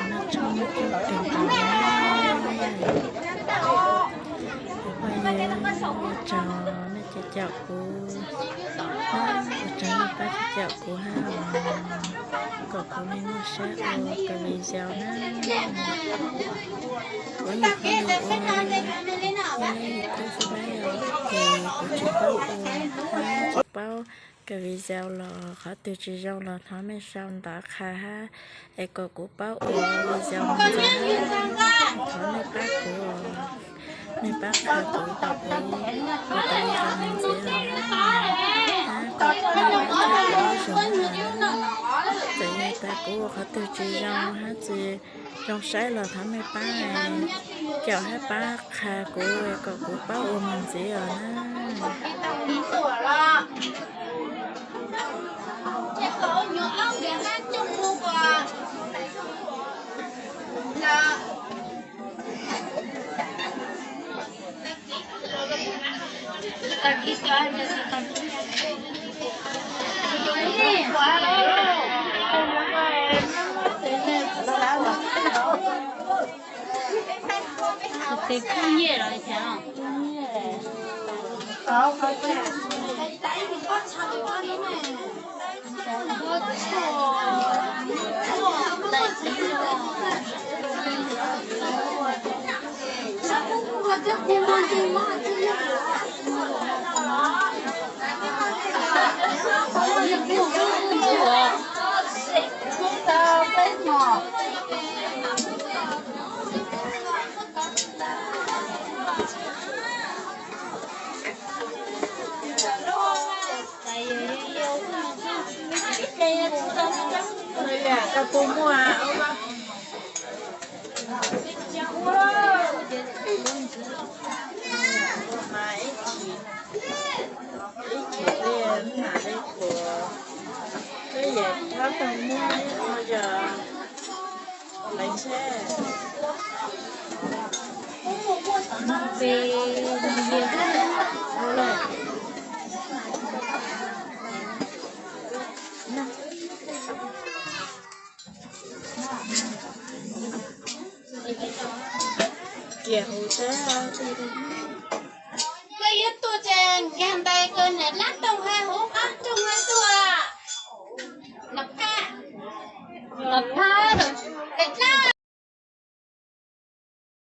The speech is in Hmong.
Noj tshoob noj koob tag nrho na. Phooj ywg, ua tsaug nej caum kuv, ua tsaug nej pab caum kuv hab, kom kuv li muaj sab ua ka video na. Kuv nyuam qhuav lug ua, ua YouTube xwb na, ces kuv tsis paub ua, tsis paub ka video los qhov twg tsis zoo los thov mej sau ntawv qha hab, es kom kuv paub ua video mus ntxiv na. Thov mej pab kuv, mej pab qha kuv kom kuv ua tau video mus ntxiv os na. Hab kom mej pab qha kuv lub zoo na. Txawm yog tas kuv ua qhov twg tsis zoo hab tsis zoo saib los thov mej pab caum hab pab qha kuv kom kuv paub ua mus ntxiv os na. Tes kub nyiaj los cas? Kiag hu teb, koj yuav tuaj ces nkag ntais koj niam lab toog ha huv qab roog ha tuaj. Los phaj, los phaj